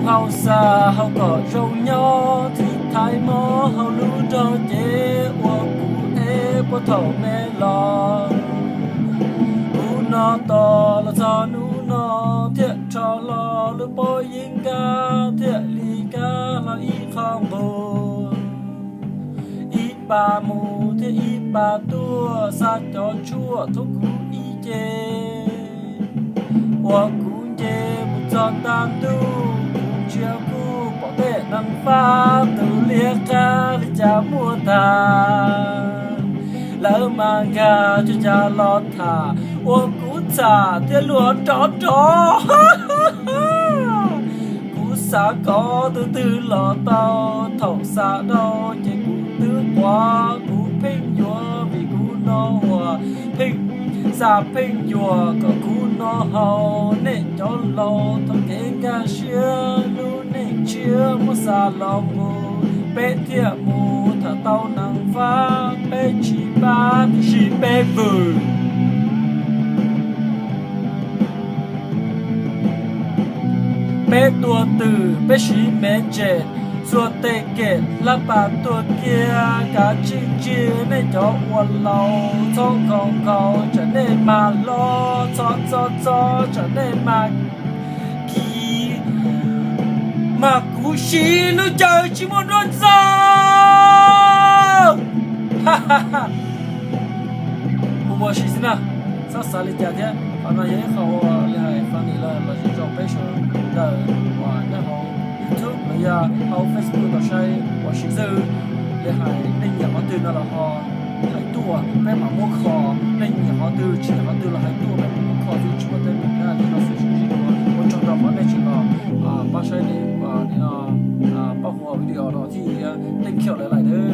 Hauj sam hauv kom zoo nyob, thim thaiv mob hauv lub nrog cev uas kuv ev puag thaum me los. Kuv no tos los txog hnub no, thiaj rho hlo lub pob yeeb nkab, thiaj li kab hlo ib qho nqus. Ib pas mus thiab ib pas tuaj, xa cov tshuaj thoob kuv ib ce. Uas kuv nce mus txog ntaj ntuj, kuv ntsia kuj pom tej neeg fab tus liab qab li cas muaj tag. Lawv mas nkag cuag cas los tham, uas kuv txham thiab luag rov rov. Kuv xav kov tus twg los tau, thaum xav dhau ces kuv twb quav. Kuv pheej yuav vim kuv no uas pheej xa pheej yuam kom kuv no haus. Nej cov laus thov kev nkag siab, lub neej tshiab muab xa los mus, peb thiaj mus tham tau neeg fab. Peb tsis pab tiam sis peb vwm. Peb tuag twm peb siv me ntses, txhua tej kem hlab pas tuag kiag. Kav tsij ntsia nej cov ua laus, txhob nkaus nkaus tsam nej mag hlob, txhob txob txob tsam nej mag kis. Mas kuv siv lub caw tsis muaj nuj txog. Kuv ua si xwb na, txhob xav li cas thiab. Qhov no yog ib qho ua li hais funny los zoo rau peb sawv daws uas nyob hauv YouTube los yog hauv Facebook tau saib ua si xwb. Li hais nej nyiam qhov twg no los ho hais tuaj, peb mam muab kho. Nej nyiam qhov twg tsis nyiam qhov twg los hais tuaj, peb mam muab kho xwb, tsis muaj teeb meem na. Li no xwb, sib ntsib dua, ua tsaug rau qhov nej tseem los pab saib li no, pab hu video no thiab. Thank you lawm lawm.